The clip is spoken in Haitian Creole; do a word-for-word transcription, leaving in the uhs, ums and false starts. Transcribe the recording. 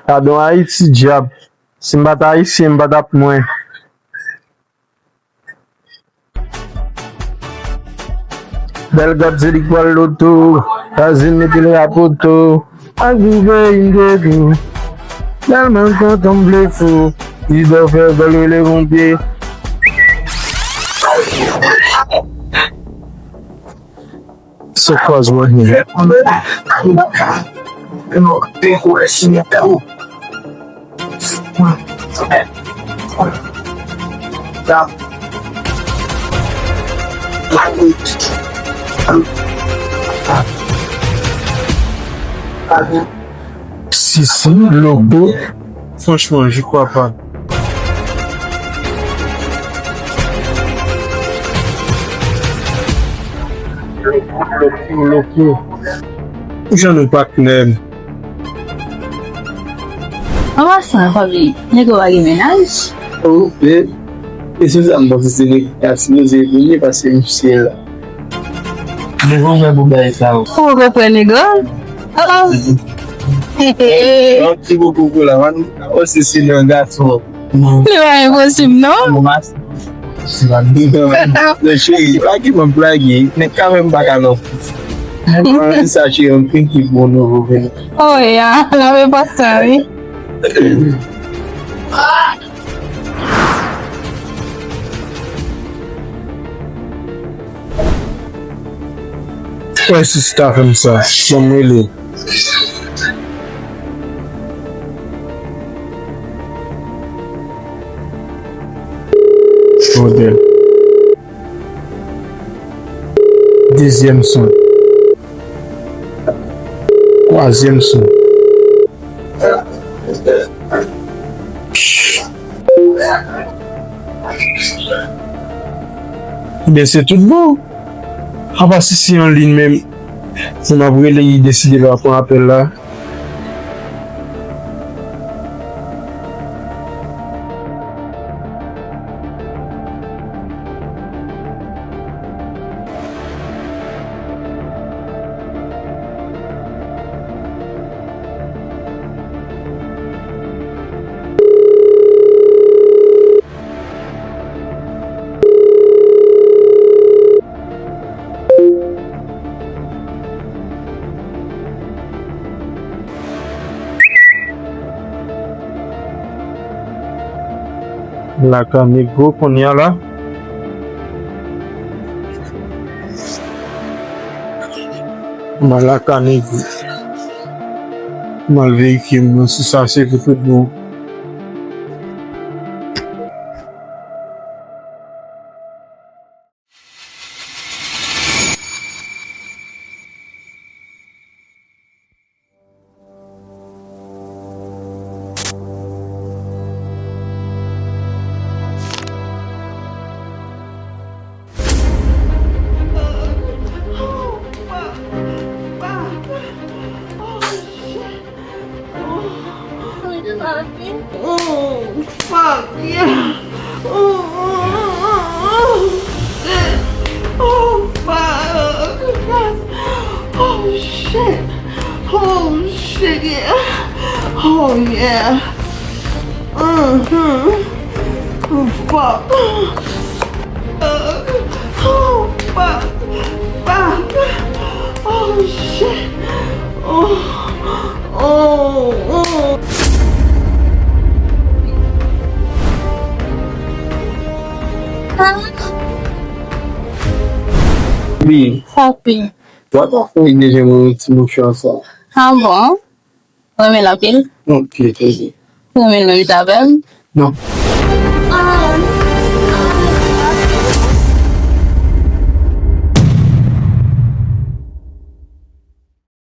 Gadon Ayiti, dyab. Si m pa t ayisyen, m pa t ap mwen. Bèl gad se li k pral loto. Azin mete l rapoto. Ak Doubèy m te tou. Tèlman kontan m vle fou. Li dò fè gòl rele ponpye. So cause we're here. Sisi, Loko. Franchman, je crois pas. Loko, Loko, Loko. Jan nou patnè m. An pasan, Faby, nèg yo pa gen mennaj? Oh, e, e se sa m panse se nèg la sipoze premye paske misye la. Mwen konn mwen pou bagay sa yo. Ou konprann, nego? Oh, oh. Yon ti bokou pou la, man. Ou se, se yon gason. Li pa enposib, non? Bon, mas. Cheri, lage m ap lage. Men kanmenm pa ka non. Mwen sa, cheri, m pinki pou nouvo vini. Oh, ya, la men pa sa, wi. Wè sista fè m sa, ban m rele. Modèl. Dezyèm son. Twazyèm son. Ebyen, se tout bon. Apa si se an liy menm, si m ap rele, li deside pa pran apèl la. Laka Negro kounye a la. M al Laka Negro. M al verifye m si sa se pou tout bon. Oh, fuck, yeah. Oh, oh, oh, oh, oh, shit. Oh, fuck. Oh, shit. Oh, shit, yeah. Oh, yeah. Mm-hmm. Oh, fuck. Oh, fuck. Fuck. Oh, shit. Oh, oh, oh. Bi. Papi. Wap ap fè deja mwen yon ti mouchwa sa. Ah bon? Renmen l anpil? Ok, trè byen. Ou renmen l menm jan avè m? Non.